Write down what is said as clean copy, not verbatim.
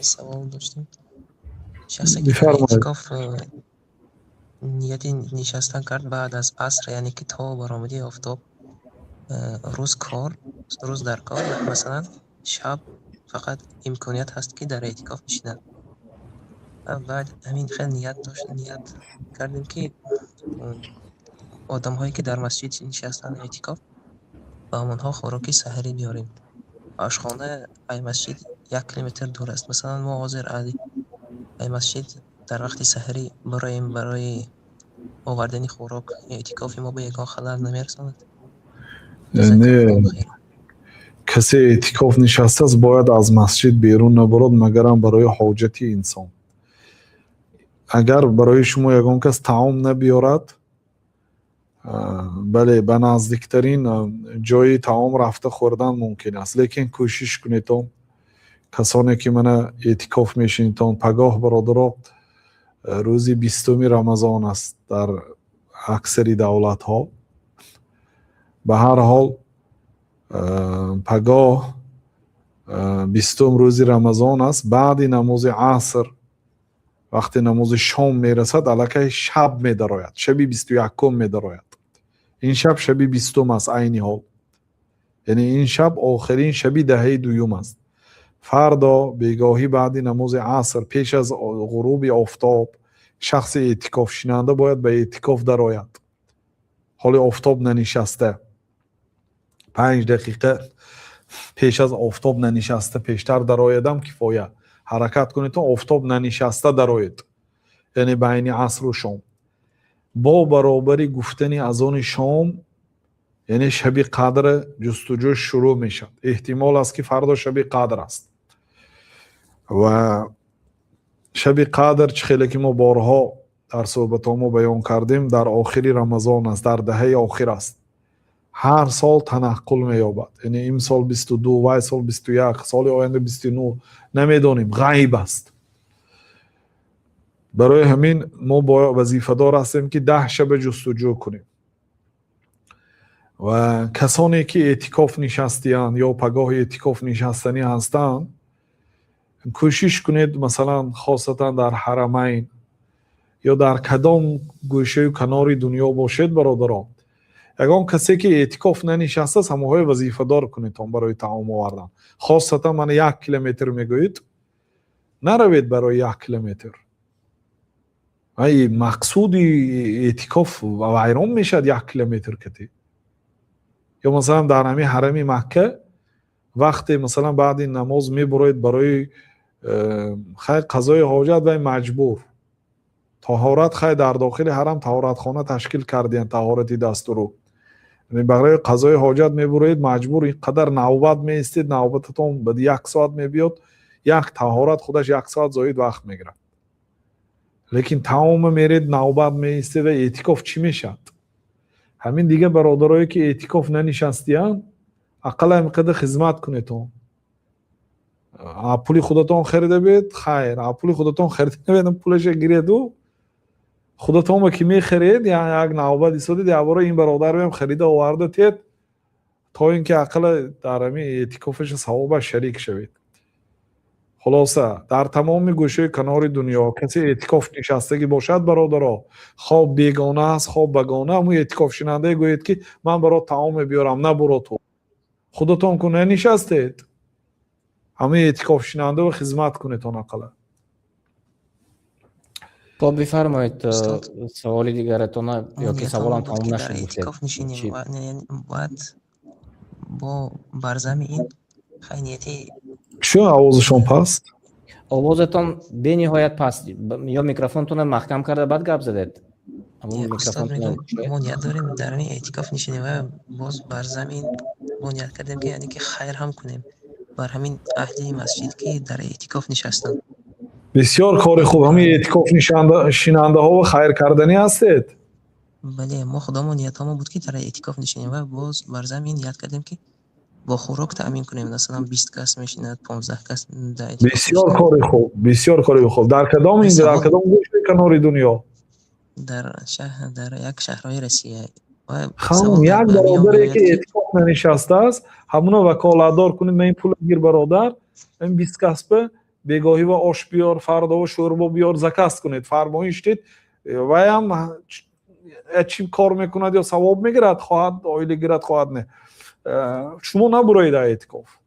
Савол доштем. Шахсе ки дар Бифармоед. эътикоф нияти нишастан кард, баъд аз аср, яъне ки то баромадии офтоб, рӯз кор, рӯз дар кор, масалан, шаб фақат имконият ҳаст, ки дар эътикоф бишинад. Баъд ҳамин хел ният дошт, ният кардем, ки одамҳое, ки дар масҷид нишастанд эътикоф, ба онҳо хӯроки саҳарӣ биёрем. Ошхона ай масҷид 1 километр дур аст. Масалан, мо ҳозир ай масҷид дар вақти саҳарӣ бароем барои овардани хӯрок, эътикофи мо ба ягон халал намерасонад? Не, касе эътикоф нишастааст, бояд аз масҷид берун набарод, магарам барои ҳоҷати инсон. Агар барои шумо ягон кас таом набиёрад, бале, ба наздиктарин ҷои таом рафта хӯрдан мумкин аст, лекин кӯшиш кунедон, касоне ки мана эътикоф мешинитон. Пагоҳ, бародаро, рӯзи 20-уми Рамазон аст дар аксари давлатҳо. Ба ҳар ҳол, пагоҳ 20-ум рӯзи Рамазон аст. Баъди намози аср, вақте намози шом мерасад, аллакай шаб медарояд, шаби 21-ум медарояд. Ин шаб шаби 20-ум аст айни ҳол, яъне ин шаб охирин шаби даҳаи дуюм аст. Фардо бегоҳӣ, баъди намози аср, пеш аз ғуруби офтоб, шахси эътикофшинанда бояд ба эътикоф дарояд. Ҳоли офтоб нанишаста, 5 дақиқа пеш аз офтоб нанишаста пештар дароядам кифоя. Ҳаракат кунед, то офтоб нанишаста дароед, яъне байни асру шом. Бо баробари гуфтани азони шом, яъне шаби қадр ҷустуҷӯ шурӯъ мешавад. Эҳтимол аст, ки фардо шаби қадр аст. Ва шаби қадр, чӣ хеле ки мо борҳо дар суҳбатҳо мо баён кардем, дар охири Рамазон аст, дар даҳаи охир аст. Ҳар сол танаққул меёбад, яъне имсол 22, вай сол 21, соли оянда 29, намедонем, ғайб аст. Барои ҳамин мо вазифадор ҳастем, ки 10 шаба ҷустуҷӯ кунем. Ва касоне ки эътикоф нишастиянд ё пагоҳи эътикоф нишастанӣ ҳастанд, кӯшиш кунед, масалан, хосатан дар Ҳарамайн ё дар кадом гӯшаю канори дунё бошед, бародарон, ягон касе ки эътикоф нанишастааст, ҳамоҳои вазифадор кунедтон барои таом овардан. Хосатан мана 1 километр мегӯед, наравед барои 1 километр. Ай мақсуди эътикоф вайрон мешавад 1 километр кати. Ё масалан, дар ҳамин ҳарами Макка вақте, масалан, баъди намоз мебуроед барои хайр, қазои ҳоҷат, вай маҷбур таҳорат, хай, дар дохили ҳарам таҳоратхона ташкил кардиянд, таҳорати дастуру. Барои қазои ҳоҷат мебуроед, маҷбур ин қадар навбат меистед, навбататон ба як соат мебиёд. Як таҳорат худаш як соат зоид вақт мегирад, лекин таома меред, навбат меистед ва эътикоф чӣ мешавад? Ҳамин дига бародарое ки эътикоф нанишастиянд, ақалла ин қадар хизмат кунедтон. Пули худатон харида биед, хайр, пули худатон харида набиед, пулаша гиреду худатонба ки мехаред, як навбат истодед, якбора ин бародарам харида оварда тед, то ин ки ақалла дар ҳамин эътикофаша савобаш шарик шавед. Хулоса, дар тамоми гӯшаи канори дунё касе эътикоф нишастагӣ бошад, бародаро, хоб бегона аст, хоб багона, ҳамун эътикофшинандае гӯед, ки ман барот таом мебиёрам, набуро, ту худатон ку нанишастед, ҳамин эътикофшинандава хизмат кунед он ақалла. Хоб, бифармоед, саволи дигаратона ё ки саволам тамом дар нашуд, гуфтед. Эътикоф нишинем, бояд бо барзами ин хай нияти Чӣ, овозашон паст? Овозатон бениҳоят паст. Ё микрофонтонро маҳкам карда, баъд гап задед? Устод, мегӯям, мо ният дорем дар ҳамин эътикоф нишинем ва боз бар замин мо ният кардем, ки яъне ки хайр ҳам кунем бар ҳамин аҳли масҷид, ки дар эътикоф нишастанд. Бисёр кори хуб. Ҳамин эътикоф шинандаҳо хайр карданӣ ҳастед? Бале, мо худамон ниятҳомо буд, ки дар эътикоф нишинем ва боз бар замин ният кардем, ки бо хӯрок таъмин кунем. Масалан, 20 кас мешинад, 15 кас дар эътикоф. Бисёр кори хуб, бисёр кори хуб. Дар кадом ин, дар кадом гӯшаи канори дунё? Дар шаҳр, дар як шаҳрҳои Россия. Ҳамун як бародаре ки эътикоф нанишастааст, ҳамуно ваколатдор кунед: ман ин пула гир, бародар, ин 20 касба. Бегоҳива ош биёр, фардова шӯрбо биёр, заказ кунед, фармоиш дид. Ваям чӣ кор мекунад, ё савоб мегирад, хоҳад оила гирад, хоҳад не. Шумо набуроед эътикоф.